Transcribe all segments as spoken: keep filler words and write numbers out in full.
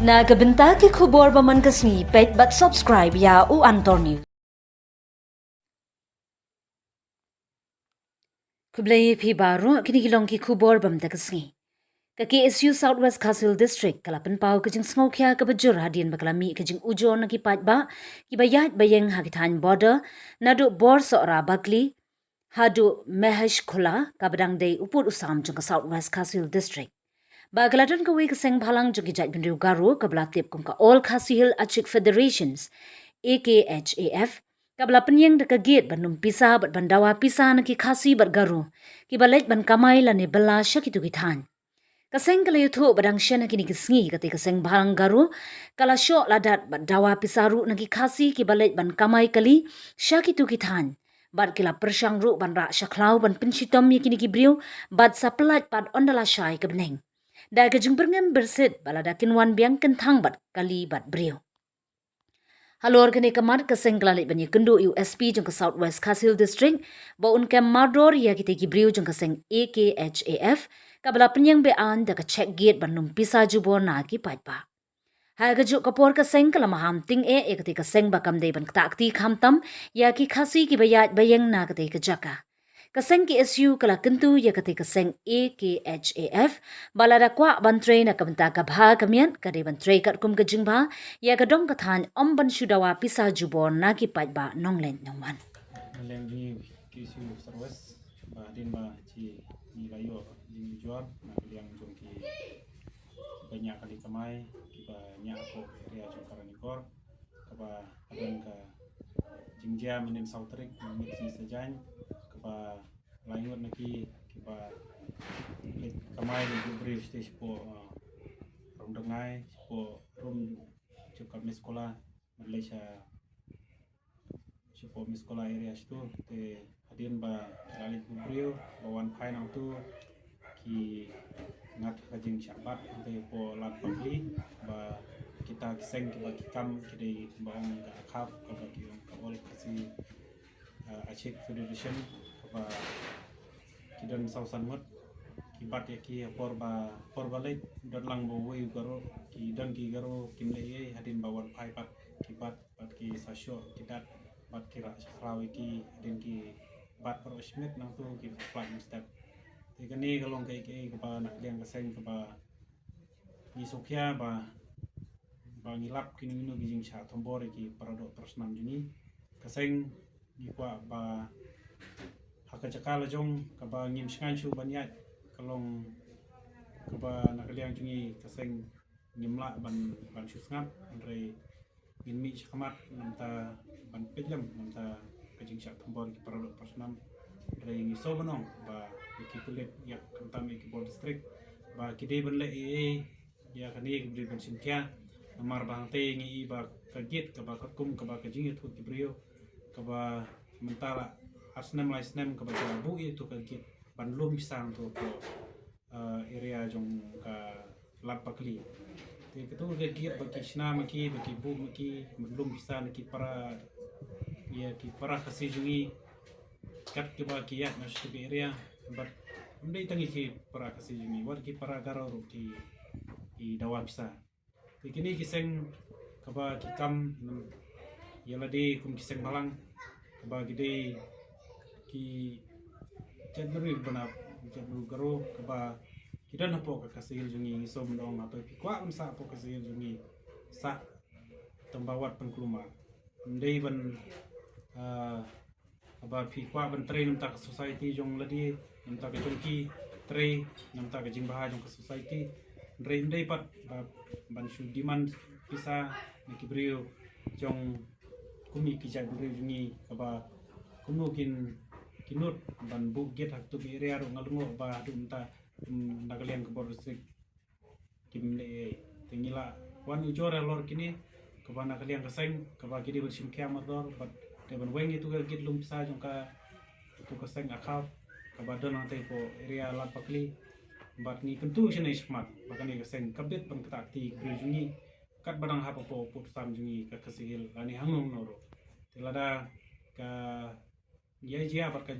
Na ka bynta ki khubor ba man ka sngi, peit bad subscribe ïa u Antor News. Khublei phi baroh, kine ki long ki khubor ba mynta ka sngi. Ka K S U South West Khasi Hills District ka la pynpaw ka jingsngewkhia kaba jur hadien ba ka la mih ka jingujor na ki paidbah kiba ïaid ba ïeng ha ki thaiñ border, naduh Bor Sohra Bakli haduh Mahesh Khola, kaba dang dei u pud u sam jong ka South West Khasi Hills District. Ba ka la don kawei ka seng bhalang jong ki jaitbynriew Garo kaba la tip kum ka All Khasi Hills Achik Federations, A K H A F, kaba la pynïeng da ka gate ban lum pisa bad ban dawa pisa na ki Khasi bad Garo kiba leit ban kamai lane bylla sha kito ki thaiñ. Ka seng ka la ïathuh ba dang shen ha kine ki sngi, kata ka seng bhalang Garo ka la shoh la dat bad dawa pisa ruh na ki Khasi kiba leit ban kamai kali sha kito ki thaiñ. Bad ki la pyrshang ruh ban rah shakhlaw ban pynshitom ïa kine ki briew bad sa pyllait pat ynda la shai ka bneng. Da ka jingbyrngem byrsit ba lada kin wan biang kin thang bad kali bad briew. Halor kane ka mat, ka seng ka la leit ban ïakynduh ïa u S P jong ka South West Khasi Hills District ba un kem mardor ïa kita ki briew jong ka seng A K H A F kaba la pynïeng be-aiñ da ka check gate ban lum pisa jubor na ki paidbah. Ha kajuh ka por ka seng ka la maham tyngeh ïa kata ka seng ba kam dei ban ktah kti khamtam ïa ki Khasi kiba ïaid ba ïeng na kata ka jaka. Ka seng K S U ka la kyntu ïa kata ka seng A K H A F ba lada kwah ban trei na ka bynta ka bha ka miat, ka dei ban trei katkum ka jingbha ïa ka dong ka thaiñ, ym ban shu dawa pisa jubor na ki paidbah nongleit nongwan. Naleng jong ngi K S U South West, ba hadien ba chi ngi la ïoh jingujor na ka liang jong ki, kiba ñiah kali kamai, kiba ñiah hapoh area jong ka Ranikor, kaba hadien ka jingjia mynnin saw tarik mynnin sngi Saitjaiñ, kaba lai ngut na ki kiba leit kamai leit buh briew shatei shapoh, uh, Rongdngai, shapoh rum jong ka Miss Kola, bad leit sha shapoh Miss Kola area shato. Te hadien ba ki la leit buh briew, ba wan phai nangto, ki ngat ka jingshah bat hangtei hapoh Lad Bakli, ba kita ki seng kiba ki kam ki dei ba ong ka AKHAF, kaba ki ong ka All Khasi, uh, Achik Federation, kaba ki don saw san ngut. Ki bat ïa ki ha por ba, por ba leit don lang ba uwei u Garo, ki don ki Garo kim leh ei ei, hadien ba wan phai pat ki bat, bad ki sa shoh ki dat, bad ki rah shakhlaw ïa ki, hadien ki bat baroh shimet nangto ki pynpait mynstep. Te kane ka long kaei kaei kaba na ka liang ka seng kaba ngi sngewkhia ba, ba ngi lap kino kino ki jingshah thombor ïa ki para doh para snam jong ngi. Ka seng ngi kwah ba ha ka jaka la jong kaba ngim shngaiñ shuh ban ïaid, ka long kaba na ka liang jong ngi ka seng ngim lah ban, ban shu sngap, hynrei ngin mih sha khmat namar ban peit lem namar ka jingshah thombor ki para doh para snam. Hynrei ngi sngewbha ban ong ba ïa ki pulit, ïa khamtam ïa ki bor district, ba ki dei ban leh ei ei ïa kane, ki dei ban shim khia. Namar ba hangtei ngi i ba ka gate kaba katkum kaba ka jingïathuh ki briew kaba mynta la ar snem lai snem kaba ki la buh ïa tu ka gate ban lum pisa hangto hapoh, uh, area jong ka Lad Bakli. Te kato ka gate ba ki shna ma ki, ba ki buh ma ki, ban lum pisa na ki para, ïa ki para Khasi jong ngi, kat kiba ki ïaid na shato ka area. Bad ym dei tang ïa ki para Khasi jong ngi, wat ki para Garo ruh ki, ki dawa pisa. Te kine ki seng kaba ki kam ïa lade kum ki seng bhalang, kaba ki dei ki jaitbynriew ba na jaitbynriew Garo, kaba ki don hapoh ka Khasi Hills jong ngi. Ngi sngewbha ban ong, hato phi kwah ban sah hapoh ka Khasi Hills jong ngi, sah, tang ba wat pynkulmar. Ym dei ban, ah, haba phi kwah ban trei namar ka society jong lade, namar ka jong ki, trei namar ka jingbha jong ka society. Hynrei ym dei pat ba, ban shu demand pisa na ki briew jong, kum ki jaitbynriew jong ngi, kaba kumno kin, kin nud ban buh gate ha kato ka area ruh nga lyngngoh ba haduh mynta, um, na ka liang ka bor district kim leh ei ei. Te ngi la wan ujor halor kine, kaba na ka liang ka seng, kaba ki dei ban shim khia mardor, bad dei ban weng ïa tu ka gate lum pisa jong ka, tu ka seng AKHAF, kaba don hangtei hapoh area Lad Bakli. Bad ngi kyntu shane shakhmat ba kane ka seng ka bit ban ktah kti ki briew jong ngi, katba dang hap hapoh pud sam jong ngi ka Khasi Hills lane hangno hangno ruh. Te lada ka ïa jia bad ka,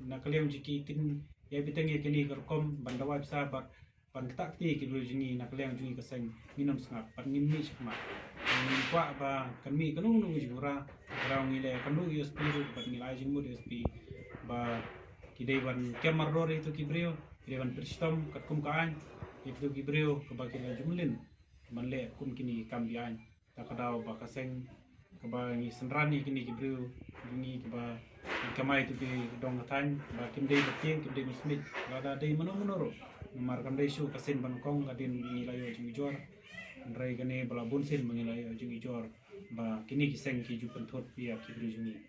na ka liang jong ki kin ïa bteng ïa kine ka rukom ban dawa pisa bad ban ktah kti ki briew jong ngi na ka liang jong ngi ka seng, ngin ym sngap bad ngin mih shakhmat. Ngin kwah ba kan mih kano kano ka jingkhura. Ka daw ngi la ïakynduh ïa u S P ruh bad ngi la ai jingmut ïa u S P ba ki dei ban kem mardor ïa kito ki briew, ki dei ban pynshitom katkum ka aiñ ïa kito ki briew kaba ki la ju mlien ban leh kum kine ki kam be-aiñ. Ta ka daw ba ka seng kaba ngi synran ïa kine ki briew jong ngi kaba ngi kamai ïa kito ki dong ka thaiñ ba kim dei ba tieng, kim dei ba smit, lada dei mano mano ruh. Namar kam dei shuh ka sien ba nyngkong hadien ngi la ïoh jingujor. Hynrei kane ba la bun sien ba ngi la ïoh jingujor ba kine ki seng ki ju pynthut ïa ki briew jong ngi.